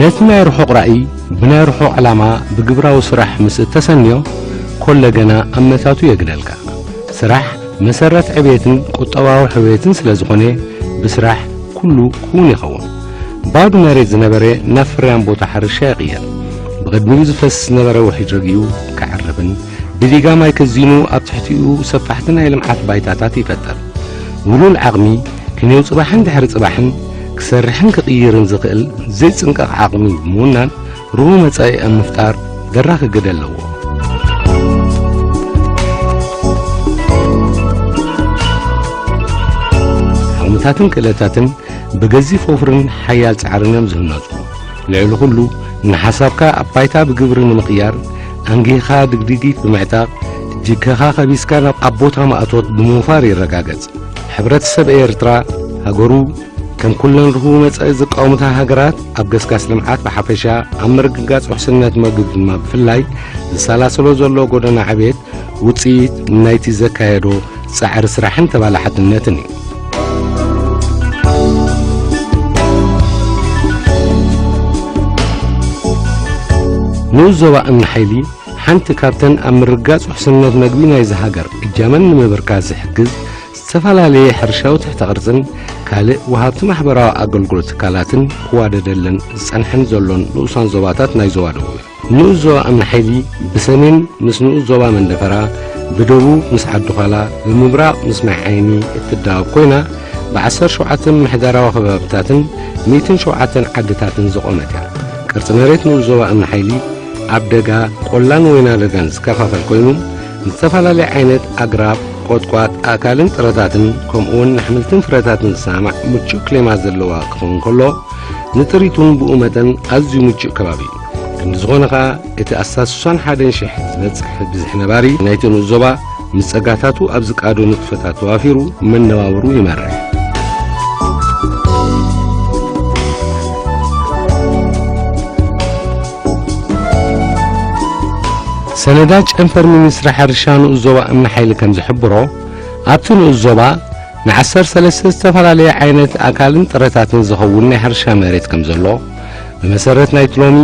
ነቲ ናይ ርሑቕ ራእይ ብናይ ርሑቕ ዕላማ ብግብራዊ ስራሕ ምስ እተሰንዮ፣ ኮለ ገና ኣመታቱ የግደልካ። ስራሕ መሰረት ዕቤትን ቁጠባዊ ሕውየትን ስለ ዝኾነ፣ ብስራሕ ኩሉ ክውን ይኸውን። ባዶ መሬት ዝነበረ ናብ ፍርያም ቦታ ሕርሻ ይቕየር። ብቕድሚኡ ዝፈስስ ዝነበረ ውሕጅ ረጊኡ ክዕርብን ብዲጋ ማይ ከዚኑ ኣብ ትሕቲኡ ሰፋሕቲ ናይ ልምዓት ባይታታት ይፈጥር። ውሉል ዓቕሚ ክንየው ጽባሕን ድሕሪ ጽባሕን ክሰርሕን ክቕይርን ዝኽእል ዘይጽንቀቕ ዓቕሚ ብምውናን ርሁው መጻኢ ኣብ ምፍጣር ደራኺ ግደ ኣለዎ። ዓቕምታትን ክእለታትን ብገዚፍ ወፍርን ሓያል ጻዕርን እዮም ዝህነጹ። ልዕሊ ኩሉ፣ ንሓሳብካ ኣብ ባይታ ብግብሪ ንምቕያር፣ ኣንጊህኻ ድግዲጊት ብምዕጣቕ፣ እጅገኻ ከቢስካ ናብ ኣብ ቦታ ማእቶት ብምውፋር ይረጋገጽ። ሕብረተሰብ ኤርትራ፣ ሃገሩ፣ ከም ኩለን ርሁው መጻኢ ዝቃወምታ ሃገራት፣ ኣብ ገስጋስ ልምዓት ብሓፈሻ፣ ኣብ ምርግጋጽ ውሕስነት መግቢ ድማ ብፍላይ፣ ዝሰላሰሎ ዘሎ ጎደና ዕቤት፣ ውጽኢት ናይቲ ዘካየዶ ጻዕሪ ስራሕን ተባላሓትነትን እዩ። ንኡስ ዞባ እምኒ ሓይሊ ሓንቲ ካብተን ኣብ ምርጋጽ ውሕስነት መግቢ ናይዚ ሃገር እጃመን ንምብርካት ዝሕግዝ ዝተፈላለየ ሕርሻዊ ትሕተ ቅርጽን ካልእ ወሃብቲ ማሕበራዊ ኣገልግሎት ትካላትን ክዋደደለን ዝጸንሐን ዘሎን ንኡሳን ዞባታት ናይ ዞባ ደቡብ እዩ። ንኡስ ዞባ እምኒ ሓይሊ ብሰሜን ምስ ንኡስ ዞባ መንደፈራ፣ ብደቡብ ምስ ዓዲ ዃላ፣ ብምብራቕ ምስ ማይ ዓይኒ እትዳወብ ኮይና፣ ብዓሰርተ ሸውዓተ ምምሕዳራዊ ከባብታትን ሚእትን ሸውዓተን ዓድታትን ዝቖመት እያ። ቅርጺ መሬት ንኡስ ዞባ እምኒ ሓይሊ ኣብ ደጋ፣ ቆላን ወይና ደጋን ዝከፋፈል ኮይኑ፣ ንዝተፈላለየ ዓይነት ኣግራብ፣ ቆጥቋጥ፣ ኣእካልን ጥረታትን ከምኡውን ንኣሕምልትን ፍረታትን ዝሰማማዕ ምቹእ ክሌማ ዘለዋ ክኸውን ከሎ፣ ንጥሪቱን ብኡ መጠን ኣዝዩ ምቹእ ከባቢ እዩ። ክንዲ ዝኾነ ኸኣ፣ እቲ ኣስታት ስሳን ሓደን ሽሕ ዝበጽሕ ብዝሒ ነባሪ ናይቲ ንኡስ ዞባ፣ ምስ ጸጋታቱ ኣብ ዝቃዶ ንጥፈታት ተዋፊሩ መነባብሩ ይመርሕ። ሰነዳት ጨንፈር ሚኒስትሪ ሕርሻ ንኡስ ዞባ እምኒ ሓይሊ ከም ዝሕብሮ፣ ኣብቲ ንኡስ ዞባ ንዓሰርተ ሰለስተ ዝተፈላለየ ዓይነት ኣካልን ጥረታትን ዝኸውን ናይ ሕርሻ መሬት ከም ዘሎ፣ ብመሰረት ናይቲ ሎሚ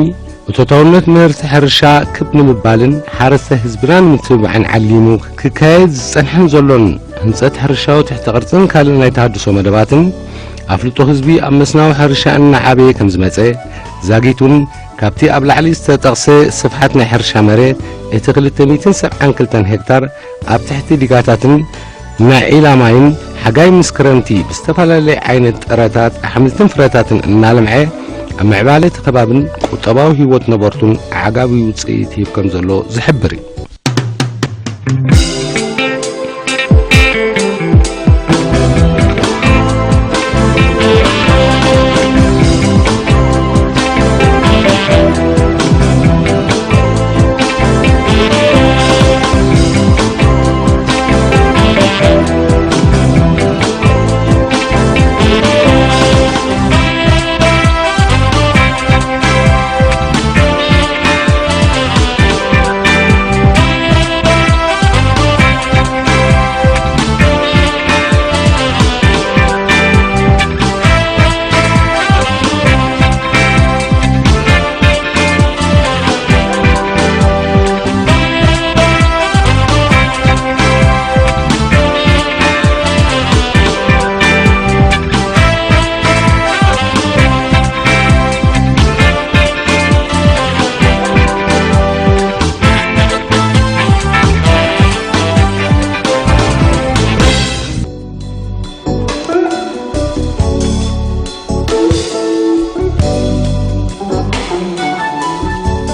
እቶታውነት ምህርቲ ሕርሻ ክብ ንምባልን ሓረስታይ ህዝብና ንምትብባዕን ዓሊሙ ክካየድ ዝጸንሐን ዘሎን ህንጸት ሕርሻዊ ትሕተ ቅርጽን ካልእ ናይ ተሃድሶ መደባትን ኣፍልጦ ህዝቢ ኣብ መስናዊ ሕርሻ እናዓበየ ከም ዝመጸ ዛጊቱን ካብቲ ኣብ ላዕሊ ዝተጠቕሰ ስፍሓት ናይ ሕርሻ መሬት እቲ ክልተ ሚእትን ሰብዓን ክልተን ሄክታር ኣብ ትሕቲ ዲጋታትን ናይ ዒላ ማይን ሓጋይ ምስ ክረምቲ ብዝተፈላለየ ዓይነት ጥረታት ኣሕምልትን ፍረታትን እናለምዐ ኣብ ምዕባለ እቲ ከባብን ቁጠባዊ ህይወት ነበርቱን ዓጋቢ ውፅኢት ሂብ ከም ዘሎ ዝሕብር እዩ።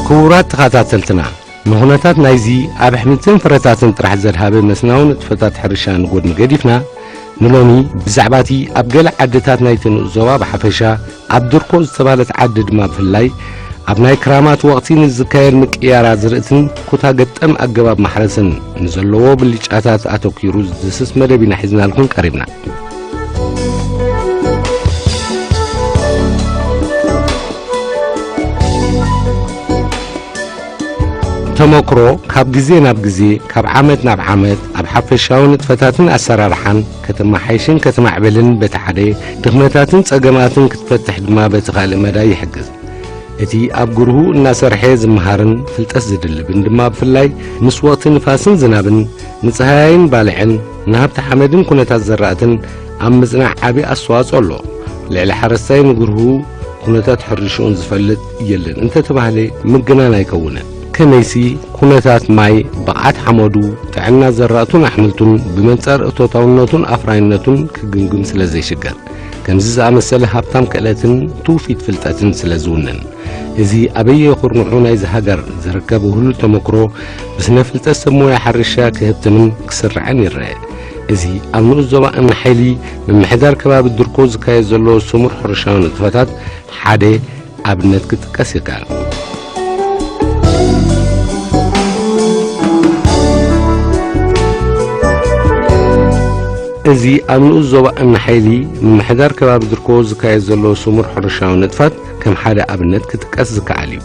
ክቡራት ተኸታተልትና፣ ንኹነታት ናይዚ ኣብ ኣሕምልትን ፍረታትን ጥራሕ ዘድሃበ መስናዊ ንጥፈታት ሕርሻ ንጎድኒ ገዲፍና፣ ንሎሚ ብዛዕባ እቲ ኣብ ገለ ዓድታት ናይቲ ንኡስ ዞባ ብሓፈሻ፣ ኣብ ድርኮ ዝተባህለት ዓዲ ድማ ብፍላይ፣ ኣብ ናይ ክራማት ወቕቲ ንዝካየድ ምቅያር ኣዝርእትን ኩታ ገጠም ኣገባብ ማሕረስን ንዘለዎ ብልጫታት ኣተኲሩ ዝድስስ መደብ ኢና ሒዝናልኩም ቀሪብና። ተመክሮ ካብ ግዜ ናብ ግዜ፣ ካብ ዓመት ናብ ዓመት ኣብ ሓፈሻዊ ንጥፈታትን ኣሰራርሓን ከተመሓይሽን ከተማዕብልን በቲ ሓደ፣ ድኽመታትን ጸገማትን ክትፈትሕ ድማ በቲ ካልእ መዳይ ይሕግዝ። እቲ ኣብ ግርሁ እናሰርሐ ዝመሃርን ፍልጠት ዝድልብን ድማ ብፍላይ ምስ ወቕቲ ንፋስን ዝናብን፣ ንጸሃያይን ባልዕን፣ ንሃብቲ ሓመድን ኩነታት ዘራእትን ኣብ ምጽናዕ ዓቢ ኣስተዋጽኦ ኣሎ። ልዕሊ ሓረስታይ ንግርሁ ኩነታት ሕርሽኡን ዝፈልጥ የለን እንተተባህለ ምግናን ኣይከውንን። ከመይሲ ኩነታት ማይ፣ ብቕዓት ሓመዱ፣ ጥዕና ዘራእቱን ኣሕምልቱን ብመንጸር እቶታውነቱን ኣፍራይነቱን ክግምግም ስለ ዘይሽገር፣ ከምዚ ዝኣመሰለ ሃብታም ክእለትን ትውፊት ፍልጠትን ስለ ዝውንን፣ እዚ ኣበየ ኩርንዑ ናይዚ ሃገር ዝርከብ ውህሉል ተመክሮ ብስነ ፍልጠት ሰብ ሞያ ሓርሻ ክህብትምን ክስርዕን ይረአ። እዚ ኣብ ንኡስ ዞባ እምኒ ሓይሊ ምምሕዳር ከባቢ ድርኮ ዝካየድ ዘሎ ስሙር ሕርሻዊ ንጥፈታት ሓደ ኣብነት ክጥቀስ ይከኣል። እዚ ኣብ ንኡስ ዞባ እምኒ ሓይሊ ምምሕዳር ከባቢ ድርኮ ዝካየድ ዘሎ ስሙር ሕርሻዊ ንጥፈት ከም ሓደ ኣብነት ክጥቀስ ዝከኣል እዩ።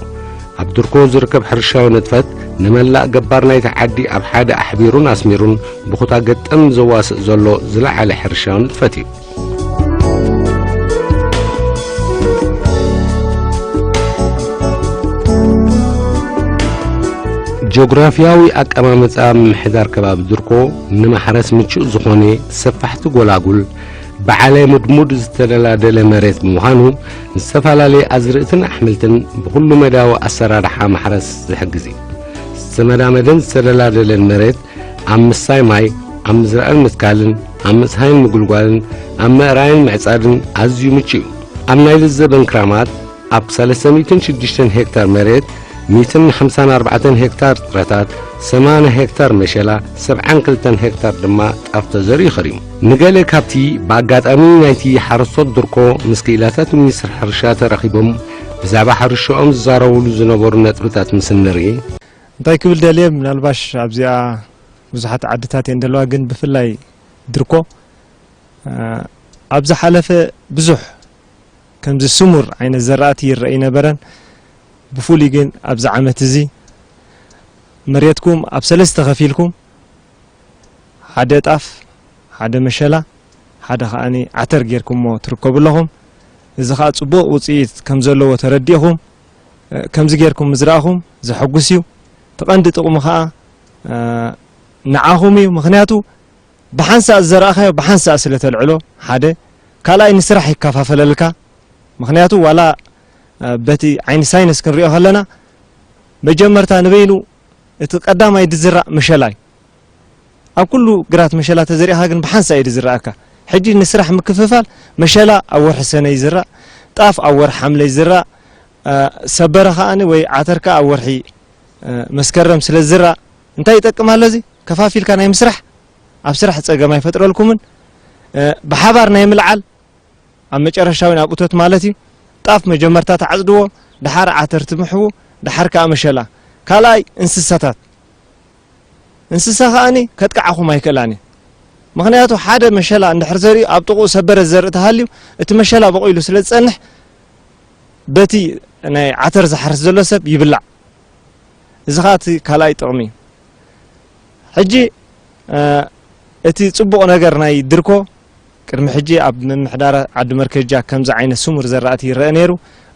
ኣብ ድርኮ ዝርከብ ሕርሻዊ ንጥፈት ንመላእ ገባር ናይቲ ዓዲ ኣብ ሓደ ኣሕቢሩን ኣስሚሩን ብኹታ ገጠም ዘዋስእ ዘሎ ዝለዓለ ሕርሻዊ ንጥፈት እዩ። ጂኦግራፊያዊ ኣቀማምጣ ምምሕዳር ከባቢ ድርኮ ንማሕረስ ምቹእ ዝኾነ ሰፋሕቲ ጎላጉል፣ ብዓላይ ሙድሙድ ዝተደላደለ መሬት ብምዃኑ፣ ዝተፈላለየ ኣዝርእትን ኣሕምልትን ብኹሉ መዳዊ ኣሰራርሓ ማሕረስ ዝሕግዝ እዩ። ዝተመዳመደን ዝተደላደለን መሬት ኣብ ምስታይ ማይ፣ ኣብ ምዝራእን ምትካልን፣ ኣብ ምጽሃይን ምጉልጓልን፣ ኣብ ምእራይን ምዕጻድን ኣዝዩ ምቹእ እዩ። ኣብ ናይ ልዘበን ክራማት ኣብ ሰለስተ ሚእትን ሽዱሽተን ሄክታር መሬት፣ ሚእትን ሓምሳን ኣርባዕተን ሄክታር ጥረታት፣ ሰማንያ ሄክታር መሸላ፣ ሰብዓን ክልተን ሄክታር ድማ ጣፍ ተዘሪኡ ከሪሙ። ንገለ ካብቲ ብኣጋጣሚ ናይቲ ሓረስቶት ድርኮ ምስ ክኢላታት ሚኒስትሪ ሕርሻ ተራኺቦም ብዛዕባ ሕርሻኦም ዝዛረቡሉ ዝነበሩ ነጥብታት ምስ እንርኢ፣ እንታይ ክብል ደልየ፣ ምናልባሽ ኣብዚኣ ብዙሓት ዓድታት እየን ዘለዋ፣ ግን ብፍላይ ድርኮ፣ እ፣ ኣብ ዝሓለፈ ብዙሕ ከምዚ ስሙር ዓይነት ዘራእቲ ይረአ ኣይነበረን። ብፍሉይ ግን ኣብዚ ዓመት እዚ መሬትኩም ኣብ ሰለስተ ከፊልኩም፣ ሓደ ጣፍ፣ ሓደ መሸላ፣ ሓደ ከኣኒ ዓተር ጌርኩሞ ትርከቡ ኣለኹም። እዚ ኸኣ ጽቡቕ ውጽኢት ከም ዘለዎ ተረዲእኹም፣ እ፣ ከምዚ ጌርኩም ምዝራእኹም ዘሐጉስ እዩ። እቲ ቀንዲ ጥቕሙ ኸኣ፣ እ፣ ንዓኹም እዩ። ምኽንያቱ ብሓንሳእ ዝዘራእኻዮ ብሓንሳእ ስለ ተልዕሎ፣ ሓደ፣ ካልኣይ ንስራሕ ይከፋፈለልካ። ምኽንያቱ ዋላ፣ እ፣ በቲ ዓይኒ ሳይንስ ክንሪኦ ከለና፣ መጀመርታ ንበይኑ እቲ ቀዳማይ ዝዝራእ መሸላ እዩ። ኣብ ኩሉ ግራት መሸላ ተዘሪእኻ ግን ብሓንሳእ እዩ ዝዝራእካ። ሕጂ ንስራሕ ምክፍፋል፣ መሸላ ኣብ ወርሒ ሰነ ይዝራእ፣ ጣፍ ኣብ ወርሒ ሓምለ ይዝራእ፣ እ፣ ሰበረ ከኣ ወይ ዓተር ከኣ ኣብ ወርሒ፣ እ፣ መስከረም ስለ ዝዝራእ፣ እንታይ ይጠቅም ኣሎ እዚ? ከፋፊልካ ናይ ምስራሕ፣ ኣብ ስራሕ ጸገም ኣይፈጥረልኩምን። እ፣ ብሓባር ናይ ምልዓል፣ ኣብ መጨረሻ እውን ኣብ እቶት ማለት እዩ። ጣፍ መጀመርታ ትዓጽድዎ፣ ደሓር ዓተር ትምሕዉ፣ ደሓር ከኣ መሸላ። ካልኣይ እንስሳታት። እንስሳ ከኣኒ ከጥቅዓኹም ኣይክእላን እዩ። ምኽንያቱ ሓደ መሸላ እንድሕር ዘሪኡ ኣብ ጥቕኡ ሰበረ ዘርኢ ተሃልዩ፣ እቲ መሸላ በቑሉ ስለ ዝጸንሕ፣ በቲ ናይ ዓተር ዝሓርስ ዘሎ ሰብ ይብላዕ። እዚ ኸኣ እቲ ካልኣይ ጥቕሚ እዩ። ሕጂ፣ እ፣ እቲ ጽቡቕ ነገር ናይ ድርኮ፣ ቅድሚ ሕጂ ኣብ ምምሕዳር ዓዲ መርከጃ ከምዚ ዓይነት ስሙር ዘራእቲ ይረአ ነይሩ።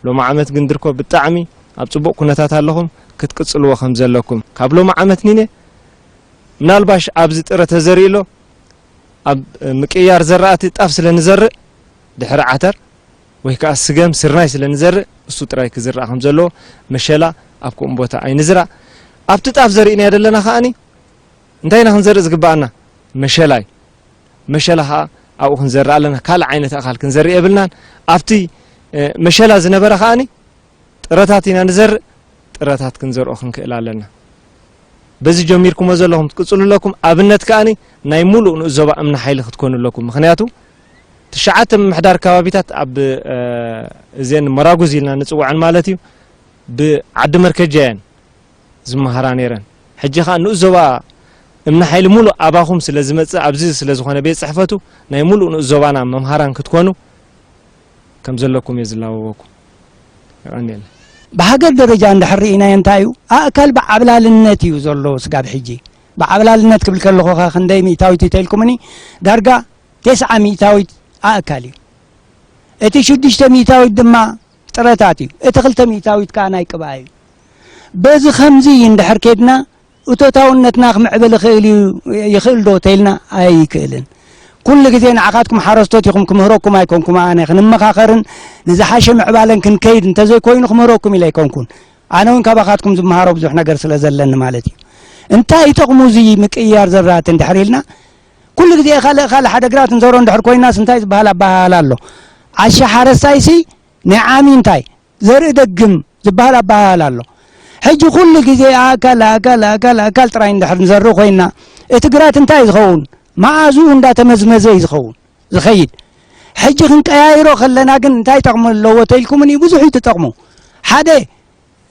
ሎሚ ዓመት ግን ድርኮ ብጣዕሚ ኣብ ጽቡቕ ኩነታት ኣለኹም፣ ክትቅጽልዎ ከም ዘለኩም። ካብ ሎሚ ዓመት ኒነ፣ ምናልባሽ ኣብዚ ጥረ ተዘሪኡ ኣሎ፣ ኣብ ምቅያር ዘራእቲ ጣፍ ስለ ንዘርእ፣ ድሕሪ ዓተር ወይ ከኣ ስገም፣ ስርናይ ስለ ንዘርእ፣ እሱ ጥራይ ክዝራእ ከም ዘለዎ፣ መሸላ ኣብ ከምኡ ቦታ ኣይንዝራእ። ኣብቲ ጣፍ ዘሪእናዮ ዘለና ከኣኒ፣ እንታይ ኢና ክንዘርእ ዝግብኣና? መሸላ እዩ። መሸላ ኸኣ ኣብኡ ክንዘርእ ኣለና። ካልእ ዓይነት ኣእኻል ክንዘርእ የብልናን። ኣብቲ፣ እ፣ መሸላ ዝነበረ ከኣኒ ጥረታት ኢና ንዘርእ፣ ጥረታት ክንዘርኦ ክንክእል ኣለና። በዚ ጀሚርኩሞ ዘለኹም ትቅጽሉ ኣለኩም። ኣብነት ከኣኒ ናይ ሙሉእ ንኡስ ዞባ እምኒ ሓይሊ ክትኮኑ ኣለኩም። ምኽንያቱ ትሽዓተ ምምሕዳር ከባቢታት ኣብ፣ እ፣ እዘን መራጉዝ ኢልና ንጽውዐን ማለት እዩ፣ ብዓዲ መርከጃ እየን ዝመሃራ ነይረን። ሕጂ ኸኣ ንኡስ ዞባ እምኒ ሓይሊ ሙሉእ ኣባኹም ስለ ዝመጽእ፣ ኣብዚ ስለ ዝኾነ ቤት ጽሕፈቱ ናይ ሙሉእ ንኡስ ዞባና መምሃራን ክትኮኑ ከም ዘለኩም እየ ዝላበወኩም። የቐንየለይ። ብሃገር ደረጃ እንድሕር ርኢናዮ እንታይ እዩ? ኣእካል ብዓብላልነት እዩ ዘሎ ስጋብ ሕጂ። ብዓብላልነት ክብል ከለኹ ኸ ክንደይ ሚእታዊት እዩ ተልኩምኒ? ዳርጋ ተስዓ ሚእታዊት ኣእካል እዩ። እቲ ሽዱሽተ ሚእታዊት ድማ ጥረታት እዩ። እቲ ክልተ ሚእታዊት ከኣ ናይ ቅብኣ እዩ። በዚ ከምዚ እንድሕር ኬድና እቶታውነትና ክምዕብል ይኽእል እዩ፣ ይኽእል ዶ ተኢልና ኣይክእልን። ኩሉ ግዜ ንዓኻትኩም ሓረስቶት ኢኹም ክምህረኩም ኣይኮንኩም፣ ኣነ ክንመኻኸርን ንዝሓሸ ምዕባለን ክንከይድ እንተዘይኮይኑ ክምህረኩም ኢለ ኣይኮንኩን። ኣነ እውን ካባኻትኩም ዝመሃሮ ብዙሕ ነገር ስለ ዘለኒ ማለት እዩ። እንታይ ይጠቕሙ እዚ ምቅይያር ዘራእቲ እንድሕር ኢልና፣ ኩሉ ግዜ ካልእ ካልእ ሓደ ግራት እንዘሮ እንድሕር ኮይናስ እንታይ ዝበሃል ኣበሃህላ ኣሎ? ዓሻ ሓረስታይሲ ናይ ዓሚ እንታይ ዘርኢ ደግም ዝበሃል ኣበሃህላ ኣሎ። ሕጂ ኩሉ ግዜ ኣካል ኣካል ኣካል ኣካል ጥራይ እንድሕር ንዘርእ ኮይና፣ እቲ ግራት እንታይ ዝኸውን? መኣዝኡ እንዳተመዝመዘ እዩ ዝኸውን ዝኸይድ። ሕጂ ክንቀያይሮ ከለና ግን እንታይ ጠቕሚ ኣለዎ ተኢልኩምኒ? ብዙሕ እዩ ትጠቕሙ። ሓደ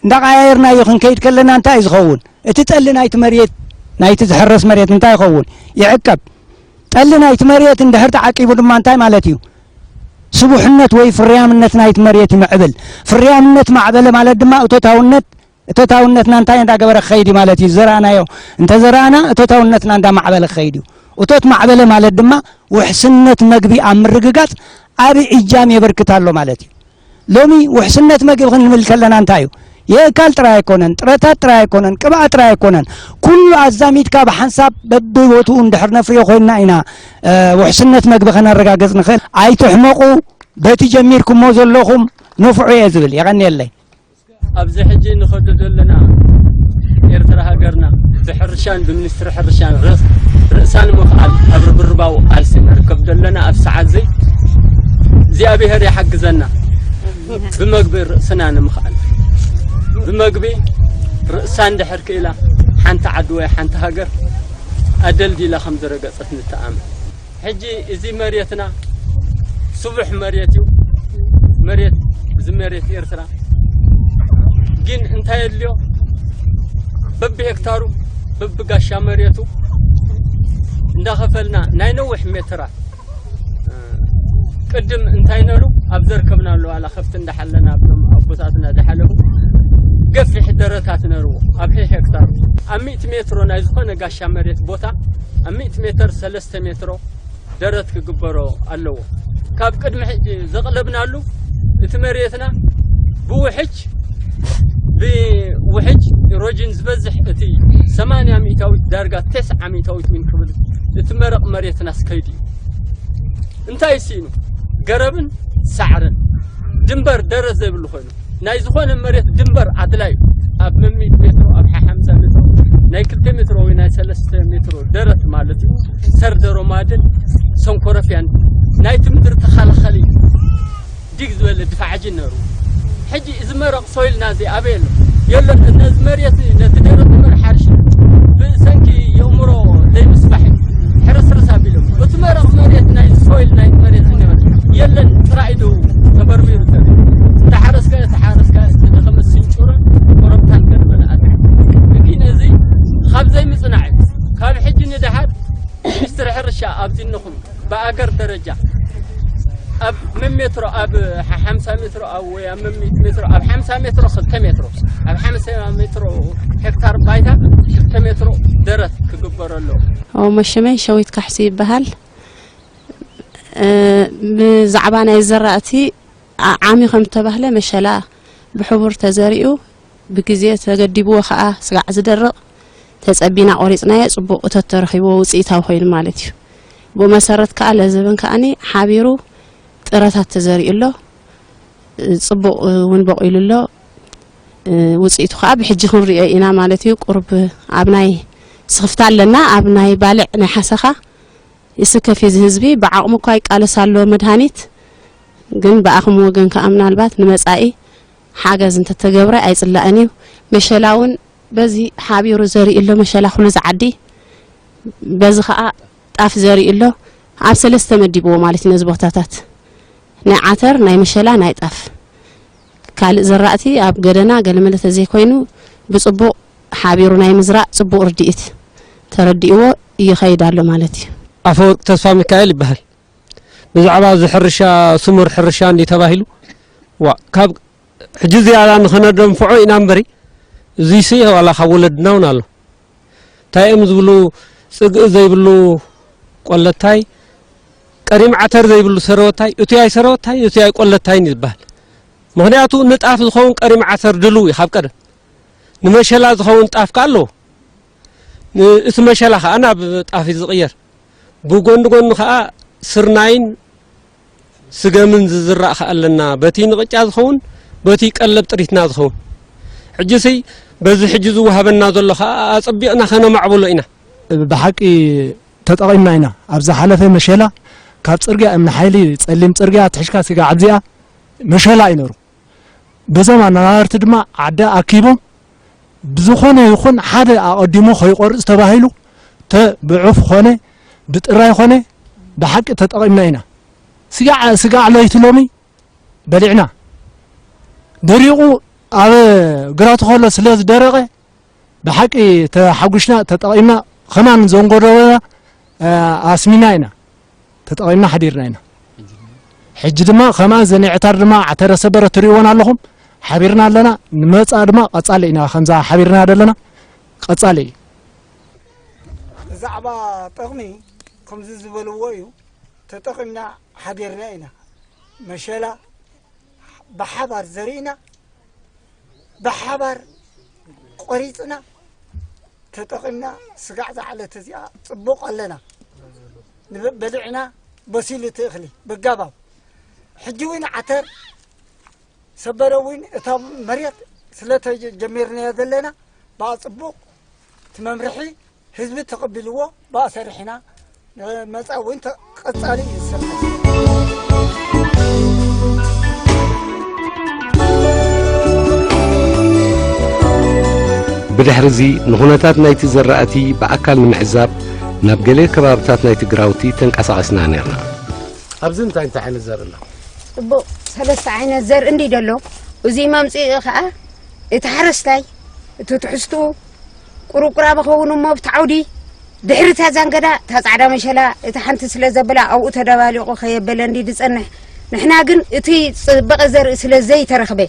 እንዳቀያየርናዮ ክንከይድ ከለና እንታይ እዩ ዝኸውን? እቲ ጠሊ ናይቲ መሬት፣ ናይቲ ዝሕረስ መሬት እንታይ ይኸውን? ይዕቀብ። ጠሊ ናይቲ መሬት እንድሕር ተዓቂቡ ድማ እንታይ ማለት እዩ? ስቡሕነት ወይ ፍርያምነት ናይቲ መሬት ይምዕብል። ፍርያምነት ማዕበለ ማለት ድማ እቶታውነት፣ እቶታውነትና እንታይ እንዳገበረ ክኸይድ እዩ ማለት እዩ? ዝዘራእናዮ እንተ ዘራእና እቶታውነትና እንዳማዕበለ ክኸይድ እዩ። እቶት ማዕበለ ማለት ድማ ውሕስነት መግቢ ኣብ ምርግጋጽ ዓቢ እጃም የበርክት ኣሎ ማለት እዩ። ሎሚ ውሕስነት መግቢ ክንብል ከለና እንታይ እዩ? የእካል ጥራይ ኣይኮነን፣ ጥረታት ጥራይ ኣይኮነን፣ ቅብኣት ጥራይ ኣይኮነን። ኩሉ ኣዛሚድካ ብሓንሳብ በብቦትኡ እንድሕር ነፍርዮ ኮይንና ኢና፣ እ፣ ውሕስነት መግቢ ከነረጋግጽ ንኽእል። ኣይትሕመቑ፣ በቲ ጀሚርኩሞ ዘለኹም ንፍዑ እየ ዝብል። የቐንየለይ። ኣብዚ ሕጂ ንኸዶ ዘለና ኤርትራ ሃገርና ብሕርሻን ብሚኒስትሪ ሕርሻን ርእስ-፣ ርእሳ ንምኽኣል ኣብ ርብርባዊ ቃልሲ ንርከብ ዘለና ኣብ ሰዓት እዚ እግዚኣብሔር ይሓግዘና። ብመግቢ ርእስና ንምኽኣል፣ ብመግቢ ርእሳ እንድሕር ክኢላ ሓንቲ ዓዲ ወይ ሓንቲ ሃገር ኣደልዲላ ከም ዝረገጸት ንተኣምን። ሕጂ እዚ መሬትና ስቡሕ መሬት እዩ። መሬት፣ እዚ መሬት ኤርትራ ግን እንታይ የድልዮ? በብሄክታሩ፣ በብጋሻ መሬቱ እንዳኸፈልና ናይ ነዊሕ ሜትራት፣ እ፣ ቅድም እንታይ ነሩ ኣብ ዘርከብናሉ ዋላ ከፍቲ እንዳሓለና ብሎም ኣቦታትና ዝሓለፉ ገፊሕ ደረታት ነርዎ። ኣብ ሄክታሩ ኣብ ሚእቲ ሜትሮ ናይ ዝኾነ ጋሻ መሬት ቦታ ኣብ ሚእቲ ሜትር ሰለስተ ሜትሮ ደረት ክግበሮ ኣለዎ። ካብ ቅድሚ ሕጂ ዘቕለብናሉ እቲ መሬትና ብውሕጅ፣ ብውሕጅ ኢሮጅን ዝበዝሕ፣ እቲ ሰማንያ ሚእታዊት ዳርጋ ተስዓ ሚእታዊት እውን ክብል እቲ መረቕ መሬትና ስከይዱ እዩ። እንታይ ሲኑ? ገረብን ሳዕርን ድንበር ደረት ዘይብሉ ኮይኑ፣ ናይ ዝኾነ መሬት ድንበር ኣድላይ እዩ። ኣብ መሚት ሜትሮ፣ ኣብ ሓሓምሳ ሜትሮ፣ ናይ ክልተ ሜትሮ ወይ ናይ ሰለስተ ሜትሮ ደረት ማለት እዩ። ሰርደሮ ማድን ሰንኮረፍያን ናይቲ ምድሪ ተኸላኸሊ ዲግ ዝበለ ድፋዕ ጅነሩ። ሕጂ እዚ መረቕ ሶይልና እዚ ኣበይ ኣሎ? የለን። ነዚ መሬት፣ ነቲ ደረት ንበር ሓርሽ ብሰንኪ የእምሮ ዘይምስፋሕ እዩ ሕርስርስ ኣቢሎም። እቲ መረቕ መሬት ናይ ሶይል ናይ መሬት ይነበረ የለን። ጥራይ ዶ ተበርቢሩ ተሪ ተሓረስካ፣ ተሓረስካ፣ እቲ ደኸመ ስንጩርን ቆረብታን ገድመ ንኣት። ግን እዚ ካብ ዘይምጽናዕ እዩ። ካብ ሕጂ ንደሓር ሚኒስትሪ ሕርሻ ኣብዚንኹም ብኣገር ደረጃ ኣብ መሜትሮ፣ ኣብ ሓ-፣ ሓምሳ ሜትሮ፣ ኣብ ወይ ኣብ መሚት ሜትሮ፣ ኣብ ሓምሳ ሜትሮ ክልተ ሜትሮ፣ ኣብ ሓምሳ ሜትሮ ሄክታር ባይታ ክልተ ሜትሮ ደረት ክግበረሉ። ኦ፣ መሸመይ ሸዊት ካሕሲ ይበሃል። እ፣ ብዛዕባ ናይ ዘራእቲ ዓ-፣ ዓሚ ከም ዝተባህለ መሸላ ብሕቡር ተዘሪኡ ብግዜ ተገዲብዎ ኸኣ ስጋዕ ዝደርቕ ተጸቢና ቆሪጽናዮ ጽቡቕ እቶት ተረኺብዎ ውጽኢታዊ ኮይኑ ማለት እዩ። ብኡ መሰረት ከኣ ለዘበን ከኣኒ ሓቢሩ ጥረታት ተዘሪኡ ኣሎ። ጽቡቕ እውን በቑሉ ኣሎ። ውጽኢቱ ከኣ ብሕጂ ክንሪኦ ኢና ማለት እዩ። ቁሩብ ኣብ ናይ ስኽፍታ ኣለና፣ ኣብ ናይ ባልዕ ናይ ሓሰኻ ይስከፍ እዩ እዚ ህዝቢ። ብዓቕሙ እኳ ይቃለስ ኣሎ መድሃኒት፣ ግን ብኣኹም ወገን ከኣ ምናልባት ንመጻኢ ሓገዝ እንተተገብረ ኣይጽላእን እዩ። መሸላ እውን በዚ ሓቢሩ ዘርኢ ኣሎ፣ መሸላ ኩሉ ዝዓዲ፣ በዚ ከኣ ጣፍ ዘርኢ ኣሎ። ኣብ ሰለስተ መዲብዎ ማለት እዩ ነዚ ቦታታት፣ ናይ ዓተር፣ ናይ መሸላ፣ ናይ ጣፍ። ካልእ ዘራእቲ ኣብ ገደና ገለመለ ተዘይኮይኑ ብጽቡቕ ሓቢሩ ናይ ምዝራእ ጽቡቕ ርድኢት ተረዲእዎ ይኸይድ ኣሎ ማለት እዩ። ኣፈወርቅ ተስፋ ሚካኤል ይበሃል። ብዛዕባ እዚ ሕርሻ፣ ስሙር ሕርሻ እንዲ ተባሂሉ፣ ዋ፣ ካብ ሕጂ ዝያዳ ንኸነደንፍዖ ኢና እምበሪ፣ እዚሲ ዋላ ካብ ወለድና እውን ኣሎ። እንታይ እዮም ዝብሉ? ጽግኢ ዘይብሉ ቆለታይ፣ ቀሪም ዓተር ዘይብሉ ሰረወታይ፣ እቱይ ኣይ ሰረወታይ፣ እቱይ ኣይ ቆለታይን ይበሃል። ምኽንያቱ ንጣፍ ዝኸውን ቀሪም ዓሰር ድልው እዩ ካብ ቀደም። ንመሸላ ዝኸውን ጣፍ ከኣ ኣለዎ። ን-፣ እቲ መሸላ ከኣ ናብ ጣፍ እዩ ዝቕየር። ብጎኒ ጎኒ ከኣ ስርናይን ስገምን ዝዝራእ ከኣ ኣለና። በቲ ንቕጫ ዝኸውን፣ በቲ ቀለብ ጥሪትና ዝኸውን። ሕጂሲ በዚ ሕጂ ዝወሃበና ዘሎ ከኣ ኣጸቢቕና ከነማዕብሎ ኢና። ብሓቂ ተጠቒምና ኢና። ኣብ ዝሓለፈ መሸላ ካብ ጽርግያ እምኒ ሓይሊ ጸሊም ጽርግያ ኣትሒዝካ ስጋዕ ኣብዚኣ መሸላ እዩ ነይሩ። በዞም ኣነባበርቲ ድማ ዓዲ ኣኪቦም ብዝኾነ ይኹን ሓደ ኣቐዲሙ ከይቆርጽ ተባሂሉ ተ-፣ ብዑፍ ኾነ ብጥራይ ኾነ ብሓቂ ተጠቒምና ኢና። ስጋዕ፣ ስጋዕ ለይቲ ሎሚ በሊዕና። ደሪቑ ኣብ ግራቱ ከሎ ስለ ዝደረቐ ብሓቂ ተሓጒስና፣ ተጠቒምና፣ ከማን ዘንጎደበና፣ እ፣ ኣስሚና ኢና። ተጠቒምና ሓዲርና ኢና። ሕጂ ድማ ከማን ዘን ሄክታር ድማ ዓተረ ሰበረ ትርእይዎን ኣለኹም። ሓቢርና ኣለና። ንመጻ ድማ ቀጻሊ ኢና። ከምዛ ሓቢርና ዘለና ቀጻሊ እዩ። ብዛዕባ ጥቕሚ ከምዚ ዝበልዎ እዩ። ተጠቒምና ሓዲርና ኢና። መሸላ ብሓባር ዘሪእና፣ ብሓባር ቆሪጽና፣ ተጠቒምና፣ ስጋዕ ዝዓለት እዚኣ ጽቡቕ ኣለና። ንበ-፣ በሊዕና፣ በሲሉ እቲ እኽሊ ብጋባው። ሕጂ እውን ዓተር ሰበረ እውን እታ መሬት ስለ ተጀ-፣ ጀሚርናዮ ዘለና፣ ብኣ ጽቡቕ እቲ መምርሒ ህዝቢ ተቐቢልዎ፣ ብኣ ሰሪሕና፣ ንመጻ እውን ተ-፣ ቀጻሊ እዩ ዝስራሕ። ብድሕርዚ ንኹነታት ናይቲ ዘራእቲ ብኣካል ንምዕዛብ ናብ ገለ ከባብታት ናይቲ ግራውቲ ተንቀሳቒስና ነይርና። ኣብዚ እንታይ እንታይ ዓይነት ዘርኢ ኣሎ? ጽቡቕ፣ ሰለስተ ዓይነት ዘርኢ እንዲ ደሎ፣ እዚ መምጽኢ ኸኣ እቲ ሓረስታይ እቲ ትሕዝትኡ ቁሩብ ቁራብ ኸውን እሞ ኣብቲ ዓውዲ ድሕሪ እታ ዛንገዳ እታ ጻዕዳ መሸላ እታ ሓንቲ ስለ ዘበላ ኣብኡ ተደባሊቑ ከየበለ እንዲ ዝጸንሕ፣ ንሕና ግን እቲ ጽበቐ ዘርኢ ስለ ዘይተረኽበ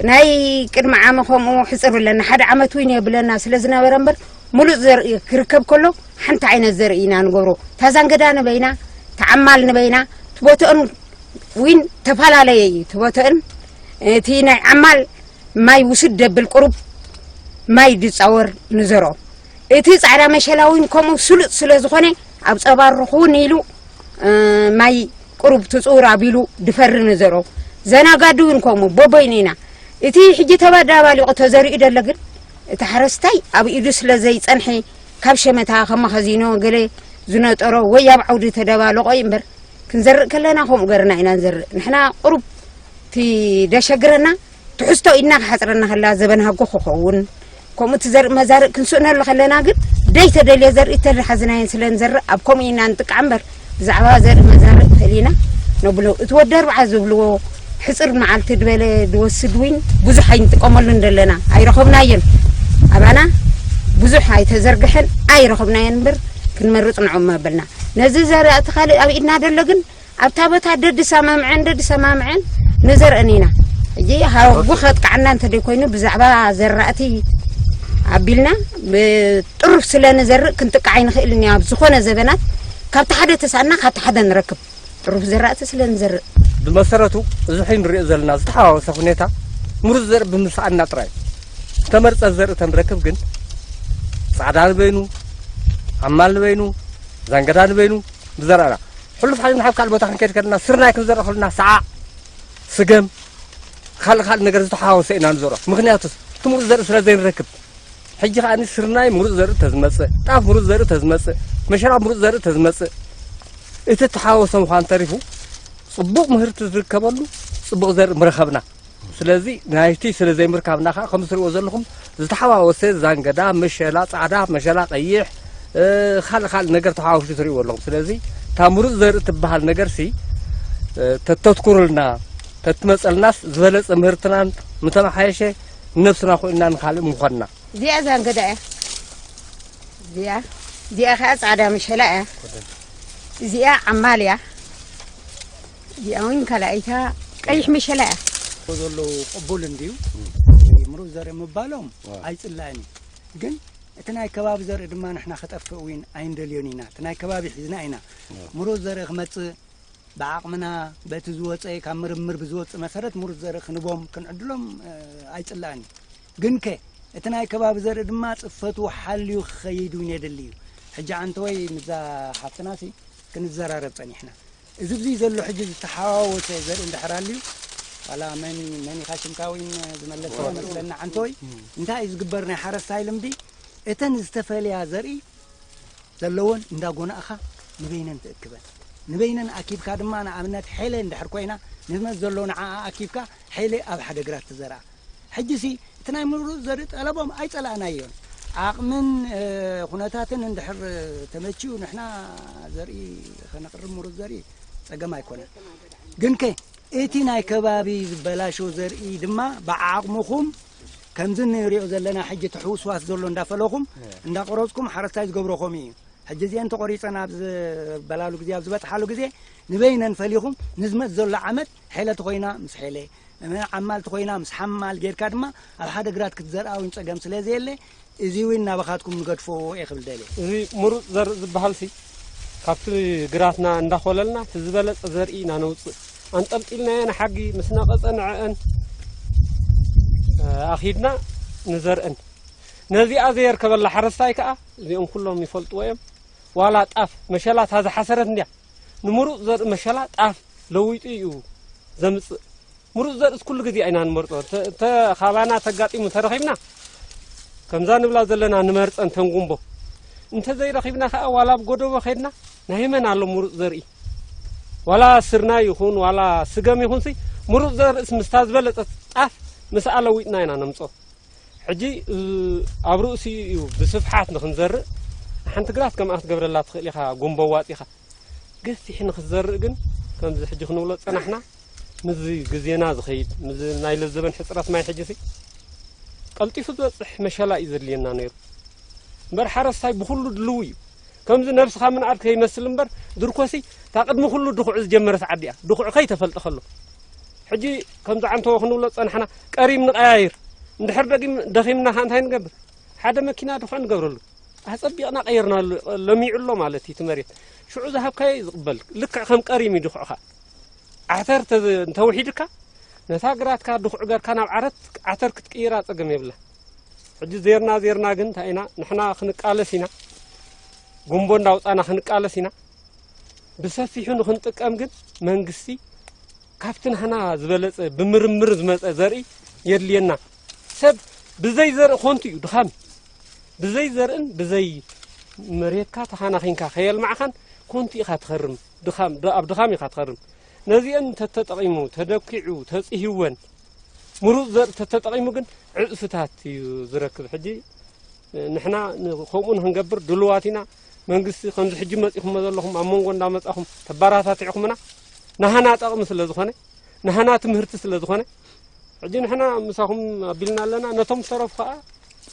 ናይ ቅድሚ ዓመ ከምኡ ሕጽር ብለና ሓደ ዓመት እውን የብለና ስለ ዝነበረ እምበር ምሉእ ዘርኢ ክርከብ ከሎ ሓንቲ ዓይነት ዘርኢ ኢና ንገብሮ። እታ ዛንገዳ ንበይና፣ እታ ዓማል ንበይና፣ እቲ ቦተአን ዊን ተፈላለየ እዩ። እቲ ቦተአን እቲ ናይ ዓማል ማይ ውስድ ደብል ቁሩብ ማይ ድጻወር ንዘርኦ። እቲ ጻዕዳ መሸላ ዊን ከምኡ ስሉጥ ስለ ዝኾነ ኣብ ጸባር ርኹን ኢሉ ማይ ቁሩብ ትጽውር ኣቢሉ ድፈሪ ንዘርኦ። ዘናጋዲ ዊን ከምኡ በቦይኑ ኢና። እቲ ሕጂ ተባዳባሊቑ ተዘሪኡ ደሎ ግን እቲ ሓረስታይ ኣብ ኢዱ ስለ ዘይጸንሐ ካብ ሸመታ ከም መኸዚኖ ገለ ዝነጠሮ ወይ ኣብ ዓውዲ ተደባለቖ እዩ እምበር ክንዘርእ ከለና ከምኡ ገርና ኢና ንዘርእ። ንሕና ቁሩብ እቲ ደሸግረና ትሕዝቶ ኢድና ክሓጽረና ከላ ዘበን ሃጎ ክኸውን ከምኡ እቲ ዘርኢ መዛርእ ክንስእነሉ ከለና ግን ደይ ተደልዮ ዘርኢ ተደሓዝናየን ስለ ንዘርእ ኣብ ከምኡ ኢና ንጥቃዕ እምበር ብዛዕባ ዘርኢ መዛርእ ፈሊና ነብሎ። እቲ ወዲ ኣርብዓ ዝብልዎ ሕጽር መዓልቲ ዝበለ ዝወስድ ዊን ብዙሕ ኣይንጥቀመሉን ዘለና ኣይረኸብናዮን። ኣባና ብዙሕ ኣይተዘርግሐን ኣይረኸብናዮን እምበር ክንመርጽ ንዑ መበልና። ነዚ ዘራእቲ ካልእ ኣብ ኢድና ደሎ ግን ኣብታ ቦታ ደድሰማምዐን ደድሰማምዐን ንዘርእን ኢና። ሕጂ ሃጉ ከጥቅዓና እንተደይኮይኑ ብዛዕባ ዘራእቲ ኣቢልና ብጥሩፍ ስለ ንዘርእ ክንጥቃዕ ኣይንኽእልን ኢና። ኣብ ዝኾነ ዘበናት ካብቲ ሓደ ተሳእና ካብቲ ሓደ ንረክብ። ጥሩፍ ዘራእቲ ስለ ንዘርእ። ብመሰረቱ እዚ ሕጂ ንሪኦ ዘለና ዝተሓዋወሰ ሁኔታ ምሩፅ ዘርኢ ብምስኣንና ጥራይ እዩ። ዝተመርፀ ዘርኢ ተንረክብ ግን ፃዕዳ ንበይኑ፣ ሓማል ንበይኑ፣ ዛንገዳ ንበይኑ ብዘራእና ሕሉፍ ሓሊፍና ናብ ካልእ ቦታ ክንከይድ ከለና ስርናይ ክንዘርእ ከለና ሰዓዕ፣ ስገም፣ ካልእ ካልእ ነገር ዝተሓዋወሰ ኢና ንዘርኦ። ምኽንያቱስ እቲ ምሩፅ ዘርኢ ስለ ዘይንረክብ። ሕጂ ከኣ ስርናይ ምሩፅ ዘርኢ ተዝመፅእ፣ ጣፍ ምሩፅ ዘርኢ ተዝመፅእ፣ መሸላ ምሩፅ ዘርኢ ተዝመፅእ፣ እቲ እተሓወሰ ምዃን ተሪፉ ፅቡቕ ምህርቲ ዝርከበሉ ፅቡቕ ዘርኢ ምረኸብና። ስለዚ ናይቲ ስለ ዘይምርካብና ከኣ ከም እትሪእዎ ዘለኹም ዝተሓዋወሰ ዛንገዳ፣ መሸላ ፃዕዳ፣ መሸላ ቀይሕ፣ ካልእ ካልእ ነገር ተሓዋዊሱ ትሪእዎ ኣለኹም። ስለዚ እታ ምሩፅ ዘርኢ ትበሃል ነገርሲ ተተትኩሩልና ተትመፀልናስ ዝበለፀ ምህርትናን ምተመሓየሸ ንነብስና ኮይንና ንኻልእ ምኾንና። እዚኣ ዛንገዳ እያ። እዚኣ እዚኣ ከዓ ፃዕዳ መሸላ እያ። እዚኣ ዓማል እያ። እዚኣ እውን ካልኣይታ ቀይሕ መሸላ እያ። ዘለዉ ቅቡል እንድዩ። ምሩፅ ዘርኢ ምባሎም ኣይፅላእን እዩ። ግን እቲ ናይ ከባቢ ዘርኢ ድማ ንሕና ክጠፍእ እውን ኣይንደልዮን ኢና። እቲ ናይ ከባቢ ሒዝና ኢና። ምሩፅ ዘርኢ ክመፅእ ብዓቕምና በቲ ዝወፀ ካብ ምርምር ብዝወፅእ መሰረት ምሩፅ ዘርኢ ክንቦም ክንዕድሎም ኣይፅላእን እዩ። ግንከ እቲ ናይ ከባቢ ዘርኢ ድማ ፅፈቱ ሓልዩ ክኸይድ እውን የድሊ እዩ። ሕጂ ዓንተወይ ምዛ ሓፍትናሲ ክንዘራረብ ፀኒሕና። እዚ ብዚ ዘሎ ሕጂ ዝተሓዋወሰ ዘርኢ እንድሕር ኣልዩ ዋላ መን መን ኢኻ ሽምካ እውን ዝመለስካ ይመስለኒ ዓንተወይ። እንታይ እዩ ዝግበር ናይ ሓረስታይ ልምዲ እተን ዝተፈልያ ዘርኢ ዘለወን እንዳጎናእኻ ንበይነን ትእክበን። ንበይነን ኣኪብካ ድማ ንኣብነት ሐይለ እንድሕር ኮይና ንዝመት ዘሎ ንዓኣ ኣኪብካ ሐይለ ኣብ ሓደ ግራት ትዘርኣ። ሕጂሲ እቲ ናይ ምሩፅ ዘርኢ ጠለቦም ኣይፀላእናዮን። ዓቕምን ኩነታትን እንድሕር ተመችኡ ንሕና ዘርኢ ከነቕርብ ምሩፅ ዘርኢ ፀገም ኣይኮነን። ግንከ እቲ ናይ ከባቢ ዝበላሾ ዘርኢ ድማ ብዓቕምኹም ከምዚ እንሪኦ ዘለና ሕጂ እቲ ሕውስዋስ ዘሎ እንዳፈለኹም እንዳቆረፅኩም ሓረስታይ ዝገብሮ ከምኡ እዩ። ሕጂ እዚአን ተቆሪፀን ኣብ ዝበላሉ ግዜ ኣብ ዝበፅሓሉ ግዜ ንበይነን ፈሊኹም ንዝመፅ ዘሎ ዓመት ሐይለ ተኾይና ምስ ሐይለ ዓማል ተኾይና ምስ ሓማል ጌርካ ድማ ኣብ ሓደ ግራት ክትዘርኣ እውን ፀገም ስለ ዘየለ እዚ እውን ናባኻትኩም ንገድፎ እየ ክብል ደልየ። እዚ ምሩፅ ዘርኢ ዝበሃል ሲ ካብቲ ግራትና እንዳኾለልና እቲ ዝበለፀ ዘርኢ ኢና ነውፅእ። ኣንጠልጢልናዮ ንሓጊ ምስ ነቐፀ ንዐአን ኣኺድና ንዘርአን። ነዚኣ ዘየርከበላ ሓረስታይ ከዓ እዚኦም ኩሎም ይፈልጥዎ እዮም። ዋላ ጣፍ መሸላ እታ ዝሓሰረት እንድያ ንምሩፅ ዘርኢ መሸላ ጣፍ ለዊጡ እዩ ዘምፅእ። ምሩፅ ዘርእስ ኩሉ ግዜ ኢና ንመርፆ። እንተ ካባና ተጋጢሙ ተረኺብና ከምዛ ንብላ ዘለና ንመርፀን ተንጉንቦ። እንተዘይረኺብና ከዓ ዋላ ኣብ ጎደቦ ኸድና ናይ መን ኣሎ ምሩፅ ዘርኢ ዋላ ስርናይ ይኹን ዋላ ስገም ይኹንሲ ምሩፅ ዘርእስ ምስታ ዝበለፀት ጣፍ ምስኣ ለዊጥና ኢና ነምፅኦ። ሕጂ ኣብ ርእሲኡ እዩ ብስፍሓት ንክንዘርእ ሓንቲ ግራት ከምኣ ክትገብረላ ትኽእል ኢኻ። ጎንቦ ዋፂኻ ገፊሕ ንክትዘርእ ግን ከምዚ ሕጂ ክንብሎ ዝፀናሕና ምስዚ ግዜና ዝኸይድ ምስዚ ናይ ለዘበን ሕፅረት ማይ ሕጂ ሲ ቀልጢፉ ዝበፅሕ መሸላ እዩ ዘድልየና ነይሩ። እምበር ሓረስታይ ብኩሉ ድልው እዩ። ከምዚ ነብስኻ ምንኣድ ከይመስል እምበር ድርኮሲ እታ ቅድሚ ኩሉ ድኹዕ ዝጀመረት ዓዲ እያ። ድኹዕ ከይተፈልጠ ከሎ ሕጂ ከምዚ ዓንተቦ ክንብሎ ዝፀናሕና ቀሪም ንቀያይር። እንድሕር ደጊም ደኺምና ከዓ እንታይ ንገብር? ሓደ መኪና ድኹዕ ንገብረሉ። ኣፀቢቕና ቀይርናሉ። ለሚዑ ኣሎ ማለት እዩ እቲ መሬት። ሽዑ ዝሃብካዮ እዩ ዝቕበል። ልክዕ ከም ቀሪም እዩ ድኹዕኻ። ዓተር እንተውሒድካ ነታ ግራትካ ድኹዕ ገርካ ናብ ዓረት ዓተር ክትቅይራ ፀገም የብላ። ሕጂ ዜርና ዜርና ግን እንታይ ኢና ንሕና ክንቃለስ ኢና። ጉንቦ እንዳውፃና ክንቃለስ ኢና። ብሰፊሑ ንክንጥቀም ግን መንግስቲ ካብቲ ናህና ዝበለፀ ብምርምር ዝመፀ ዘርኢ የድልየና። ሰብ ብዘይ ዘርኢ ኮንቱ እዩ ድኻም። ብዘይ ዘርእን ብዘይ መሬትካ ተኻናኺንካ ከየልማዕኻን ኮንቱ ኢኻ ትኸርም። ድኻም ድ- ኣብ ድኻም ኢኻ ትኸርም። ነዚአን እንተተጠቒሙ ተደኪዑ ተፅሂወን ምሩፅ ዘርኢ ተተጠቒሙ ግን ዕፅፍታት እዩ ዝረክብ። ሕጂ ንሕና ን- ከምኡ ንክንገብር ድልዋት ኢና። መንግስቲ ከምዚ ሕጂ መፂኹሞ ዘለኹም ኣብ መንጎ እንዳመፃኹም ተባራታቲዕኹምና ናህና ጠቕሚ ስለ ዝኾነ ናህና ትምህርቲ ስለ ዝኾነ ሕጂ ንሕና ምሳኹም ኣቢልና ኣለና። ነቶም ዝተረፉ ከዓ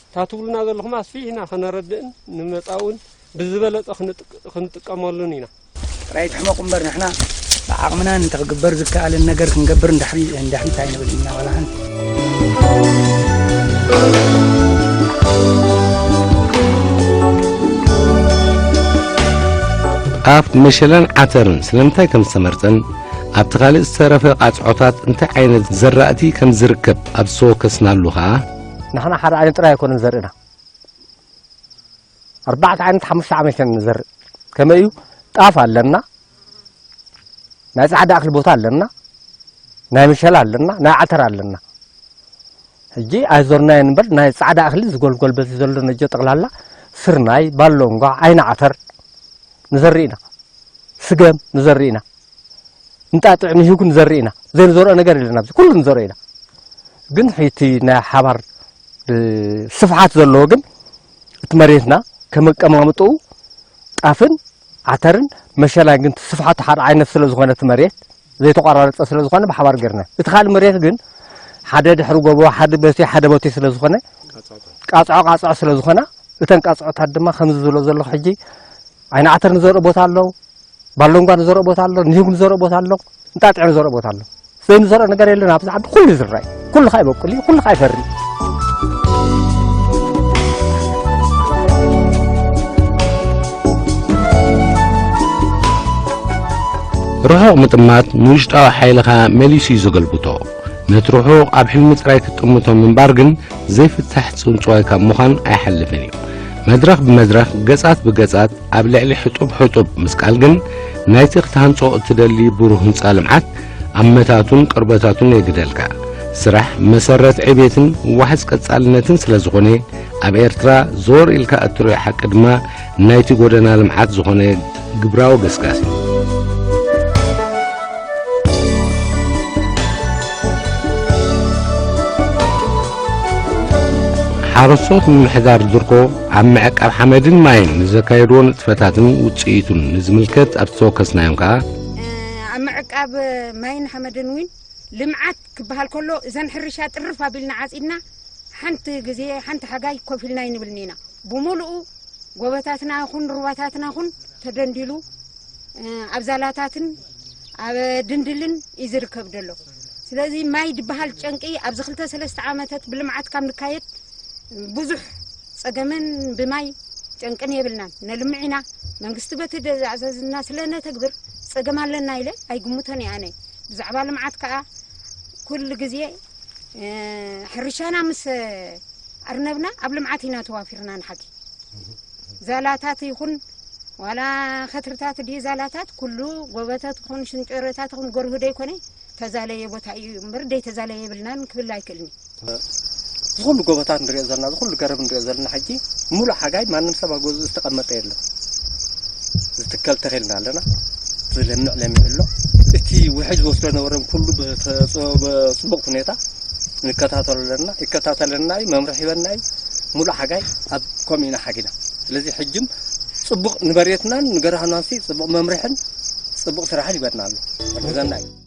እታ ትብሉና ዘለኹም ኣስፊሕና ከነረድእን ንመፃኡን ብዝበለፀ ክንጥቅ- ክንጥቀመሉን ኢና። ጥራይ ትሕመቁ እምበር ንሕና ብዓቕምና እንተ ክግበር ዝከኣልን ነገር ክንገብር እንዳሕቢት ኣይንብል ኢና ዋላ ሓንቲ። ጣፍ፣ መሸላን ዓተርን ስለምንታይ ከም ዝተመርጸን ኣብቲ ካልእ ዝተረፈ ቃጽዖታት እንታይ ዓይነት ዘራእቲ ከም ዝርከብ ኣብ ዝተወከስናሉ ኸኣ፣ ንሕና ሓደ ዓይነት ጥራይ ኣይኮነን ዘርእና። ኣርባዕተ ዓይነት ሓሙሽተ ዓይነት ኢና ንዘርእ። ከመይ እዩ? ጣፍ ኣለና፣ ናይ ጻዕዳ እኽሊ ቦታ ኣለና፣ ናይ መሸላ ኣለና፣ ናይ ዓተር ኣለና። ሕጂ ኣይዞርናዮን እምበር ናይ ጻዕዳ እኽሊ ዝጎልጎል በቲ ዘሎ ነጆ ጠቕላላ ስርናይ፣ ባሎንጓ፣ ዓይኒ ዓተር ንዘርእ ኢና። ስገም ንዘርእ ኢና። እንጣጥዕ ንሂጉ ንዘርእ ኢና። ዘይንዘርኦ ነገር የለን ኣብዚ ኩሉ ንዘርኦ ኢና። ግን ሕቲ ናይ ሓባር እ፣ ስፍሓት ዘለዎ ግን እቲ መሬትና ከም ኣቀማምጥኡ ጣፍን ዓተርን መሸላን ግን ስፍሓቱ ሓደ ዓይነት ስለ ዝኾነ እቲ መሬት ዘይተቋራረፀ ስለ ዝኾነ ብሓባር ገርና። እቲ ካልእ መሬት ግን ሓደ ድሕሪ ጎቦ ሓደ በቲ ሓደ በቲ ስለ ዝኾነ ቃፅዖ ቃፅዖ ስለ ዝኾና እተን ቃፅዖታት ድማ ከምዚ ዝብሎ ዘለኹ ሕጂ ዓይኒ ዓተር ንዘርኦ ቦታ ኣሎ፣ ባሎንጓ ንዘርኦ ቦታ ኣሎ፣ ንሂጉ ንዘርኦ ቦታ ኣሎ፣ እንጣጥዕ ንዘርኦ ቦታ ኣሎ። ዘይንዘርኦ ነገር የለን። ኣብዚ ዓዲ ኩሉ ይዝራእ እዩ። ኩሉ ኸዓ ይበቁል እዩ፣ ኩሉ ኸዓ ይፈሪ እዩ። ርሑቕ ምጥማት ንውሽጣዊ ሓይልኻ መሊሱ እዩ ዘገልብቶ። ነቲ ርሑቕ ኣብ ሕልሚ ጥራይ ክትጥምቶ ምንባር ግን ዘይፍታሕ ጽንጽዋይ ካብ ምዃን ኣይሓልፍን እዩ። መድረኽ ብመድረኽ፣ ገጻት ብገጻት ኣብ ልዕሊ ሕጡብ ሕጡብ ምስቃል ግን ናይቲ ክትሃንጾ እትደሊ ብሩህ ህንጻ ልምዓት ኣመታቱን ቅርበታቱን የግደልካ። ስራሕ መሰረት ዕቤትን ዋሕስ ቀጻልነትን ስለ ዝኾነ፣ ኣብ ኤርትራ ዞር ኢልካ እትርእዮ ሓቂ ድማ ናይቲ ጎደና ልምዓት ዝኾነ ግብራዊ ገስጋስ እዩ። ሓረስቶት ምምሕዳር ድርኮ ኣብ ምዕቃብ ሓመድን ማይን ንዘካየድዎ ንጥፈታትን ውጽኢቱን ንዝምልከት ኣብቲ ተወከስናዮም ከኣ፣ ኣብ ምዕቃብ ማይን ሓመድን እውን ልምዓት ክበሃል ከሎ፣ እዘን ሕርሻ ጥርፍ ኣቢልና ዓጺድና፣ ሓንቲ ግዜ ሓንቲ ሓጋይ ኮፍ ኢልና ኣይንብልን ኢና። ብምሉኡ ጎቦታትና ይኹን ሩባታትና ይኹን ተደንዲሉ፣ ኣብ ዛላታትን ኣብ ድንድልን እዩ ዝርከብ ዘሎ። ስለዚ ማይ ዝበሃል ጨንቂ ኣብዚ ክልተ ሰለስተ ዓመታት ብልምዓት ካብ ንካየድ ብዙሕ ጸገምን ብማይ ጨንቅን የብልናን። ነልምዕ ኢና። መንግስቲ በቲ ዝኣዘዝና ስለ ነተግብር ጸገም ኣለና ኢለ ኣይግምቶን እየ ኣነ። ብዛዕባ ልምዓት ከኣ ኩሉ ግዜ፣ እ፣ ሕርሻና ምስ ኣርነብና ኣብ ልምዓት ኢና ተዋፊርና ንሓኪ። ዛላታት ይኹን ዋላ ከትርታት ድዩ ዛላታት፣ ኩሉ ጎበታት ይኹን ሽንጨሮታት ይኹን ገርሁ ደይኮነ ተዛለየ ቦታ እዩ እምበር፣ ደይተዛለየ የብልናን ክብል ኣይክእልን እዩ። እዚ ኩሉ ጎቦታት ንሪኦ ዘለና፣ እዚ ኩሉ ገረብ ንሪኦ ዘለና ሕጂ፣ ሙሉእ ሓጋይ ማንም ሰብ ኣብ ገዝኡ ዝተቐመጠ የለን። ዝትከል ተኺልና ኣለና፣ ዝለምዕ ለሚዑ ኣሎ። እቲ ውሕጅ ዝወስዶ ነበረ ኩሉ ብተ-፣ ብጽቡቕ ሁኔታ ንከታተሎ ኣለና፣ ይከታተለና እዩ፣ መምርሒ ሂበና እዩ። ሙሉእ ሓጋይ ኣብ ከምኡ ኢና ሓጊና። ስለዚ ሕጅም ጽቡቕ ንመሬትናን ንገራህናንሲ ጽቡቕ መምርሕን ጽቡቕ ስራሕን ይበና ኣሎ። ይሕግዘና እዩ።